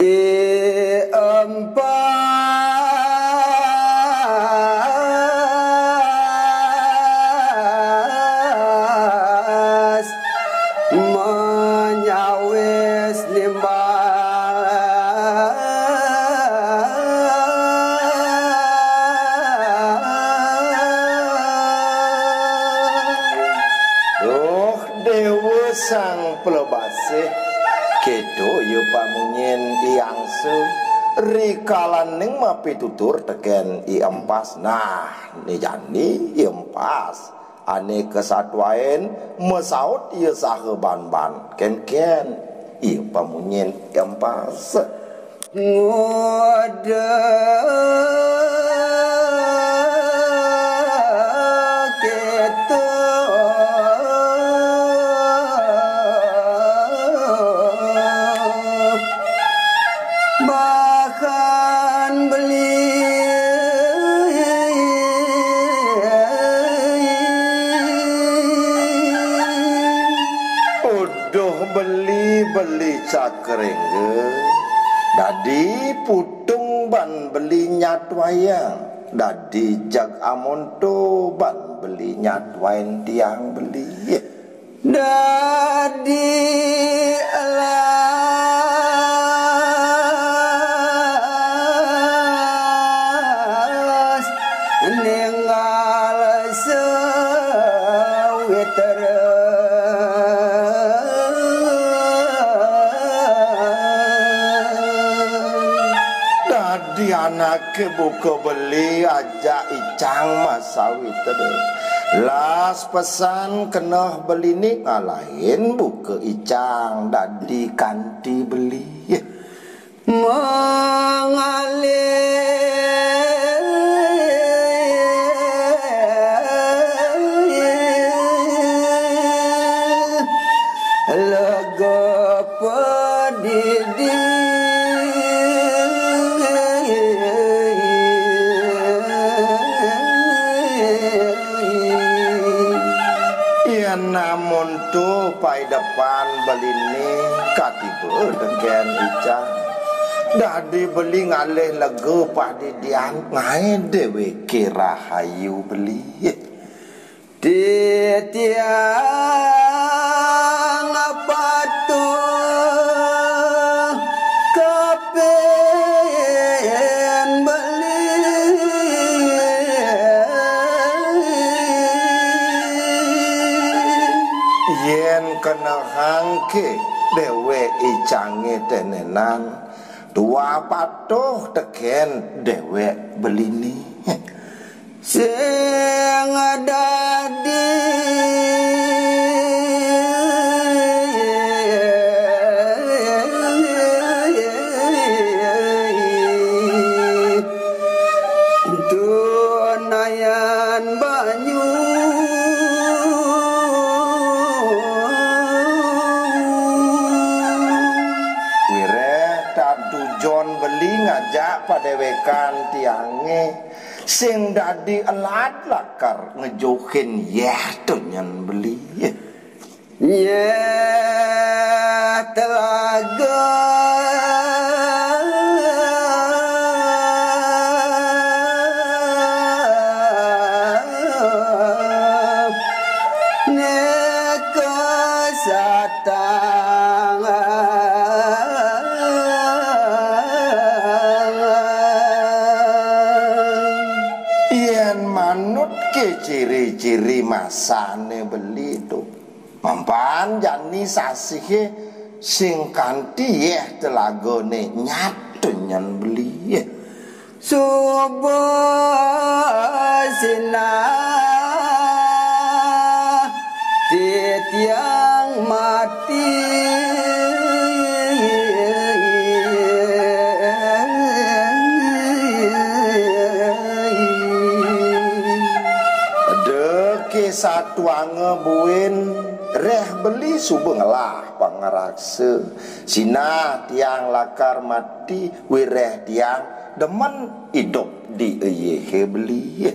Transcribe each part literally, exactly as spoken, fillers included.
I Empas menyawis nimbal. Duh, Déwa Sang Palebasih, kéto ya pamunyin I Angsa, rikalaning mapitutur tekén I Empas. Nah, né jani I Empas ané kasatuain masaut ya saha banban. Kénkén ya pamunyin I Empas. Nguda kéto bahan beli. Uduh beli, beli cakringga. Dadi putung ban beli nyatuayang. Dadi jeg amonto ban beli nyatuain tiang beli. Dadi elas ninggal sawitra. Dadi anaké buka beli ajak icang masawitra. Las pesan keneh beliné ngalahin buka icang dadi kanti beli. Mangalih lega padidi. Yén amonto paidepan beliné katiba tekén icang, dadi beli ngalih lega padidian, ngaé déwéké rahayu beli. Titiang patuh kapin beli. Yén kenehang ké déwék icangé ténénan, tuah patuh tekén déwék beliné. Sing dadi tunayan banyu. Wiréh tan tujon beli ngajak padéwékan tiangé. Sing dadi elat lakar ngejohin yéh tunyen beli. Yéh telaga neka satang. Yén manut ké ciri-ciri masané beli to, mapan jani sasihé sing kanti yéh telagané nyat tunyen beli. Suba sinah titiang mati. Eda ké satuanga buin réh beli suba ngelah pangraksa. Sinah tiang lakar mati, wiréh tiang demen idup di eyéhé beli.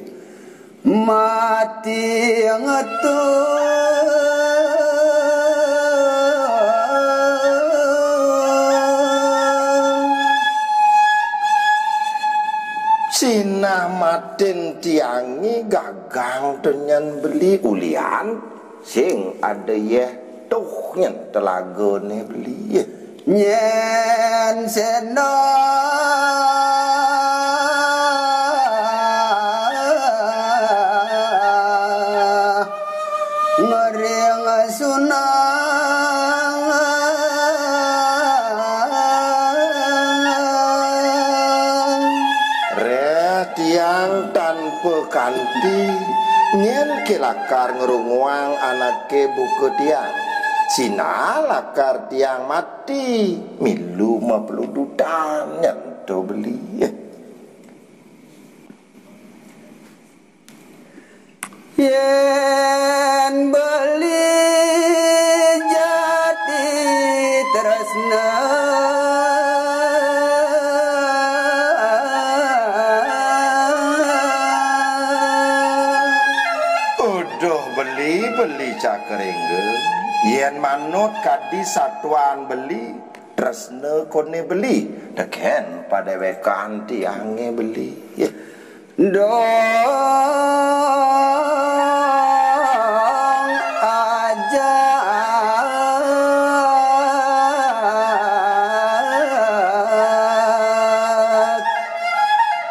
Mati ngetu. Sinah matin tiangé gagang to nyen beli ulian, sing ada yéh tuh nyen telagané beli. Nyén séna ngering sunang. Réh tiang tanpa kanti, nyén ké lakar ngrunguang anaké buka tiang. Sinah lakar tiang mati, milu mapludutan nyen to beli. Yén beli jati tresna. Uduh beli, beli Cakringga. Yén manut kadi satuan beli, tresna koné beli, tekén padéwékan tiangé beli. Dong ajak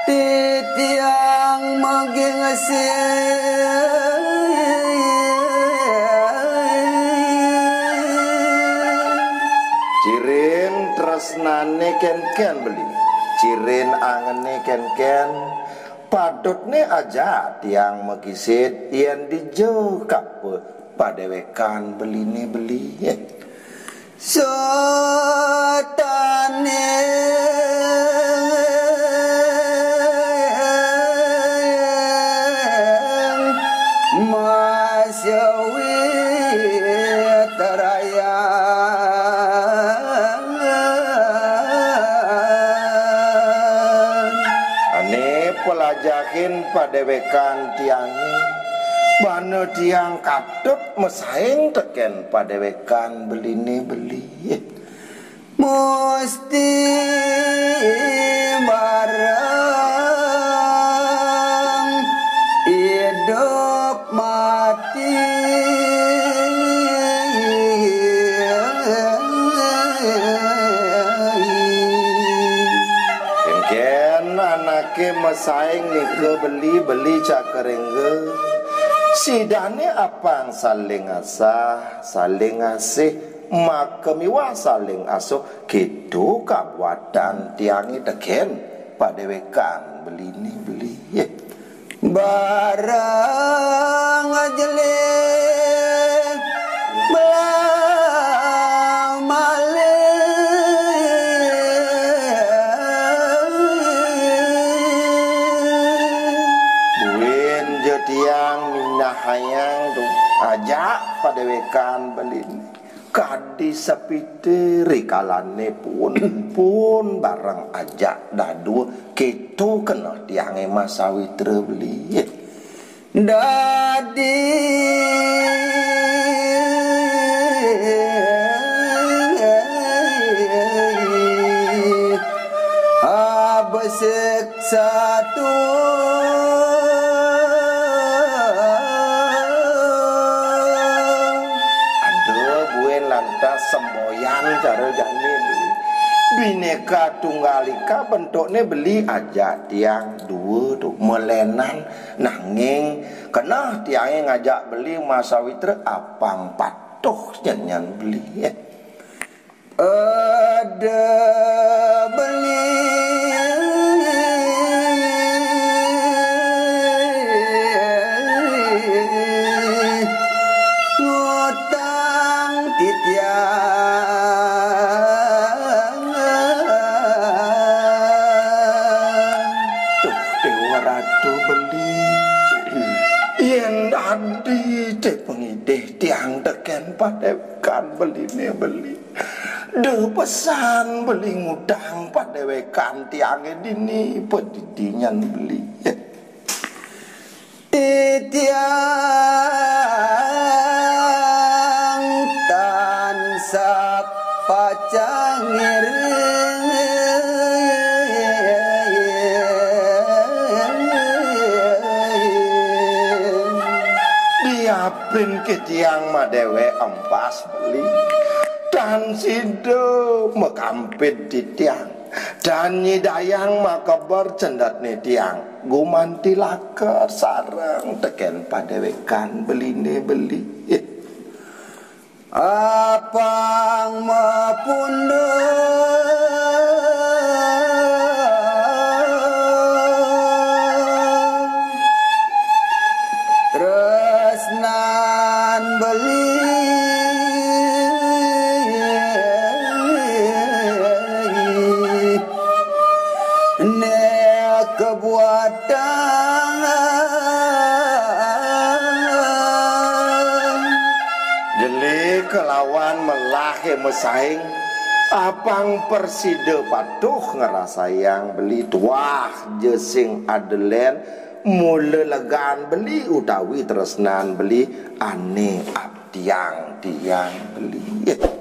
titiang magingsi. Cirin tresnané kénkén beli, cirin angené kénkén, patutné ajak tiang makisid yén dija kapa padéwékan beliné beli. Sataning masawit raya. Ané pelajahin padéwékan tiangé, bana tiang katut masaing tekén padéwékan beliné beli. Musti bareng idup mati. Kénkén anaké masaing nika beli, beli Cakringga. Sidané apang saling asah, saling asih, maka miwah saling asuh, kéto kabuatan tiangé tekén padéwékan beliné beli. Bareng jeling belah malih. Buin ja tiang minahayang to, ajak padéwékan beliné. Kadi sapita rikalané pun, pun bareng ajak dadua, kéto keneh tiangé masawitra beli. Dadi abesik satu. Ada buin lantas semboyan cara jani beli. Bhinneka Tunggal Ika bentukné beli, ajak tiang dua to malénan, nanging keneh tiangé ngajak beli masawitra apang patuh nyen beli. Ada beli ngutang titiang. Tuh, Déwa Ratu beli. Yén dadi té pangidih tiang tekén padéwékan beliné beli. Duh pesan beli ngutang padéwékan tiangé dini padidi nyen beli. Titiang tansah pacang ngiring. Pin ke tiang ma dewek empas beli. Tan sida makampid titiang. Tan nyidayang makeber cendet ni tiang. Gumanti laker sareng teken padewekan beline beli. Apang mapundut tresnan beli. Nek kebuatan. Jeli kelawan melahe mesaing, apang persida patuh ngrasayang beli tuah ja sing adelen mula legan beli utawi tresnan beli ane abdiang tiang beli.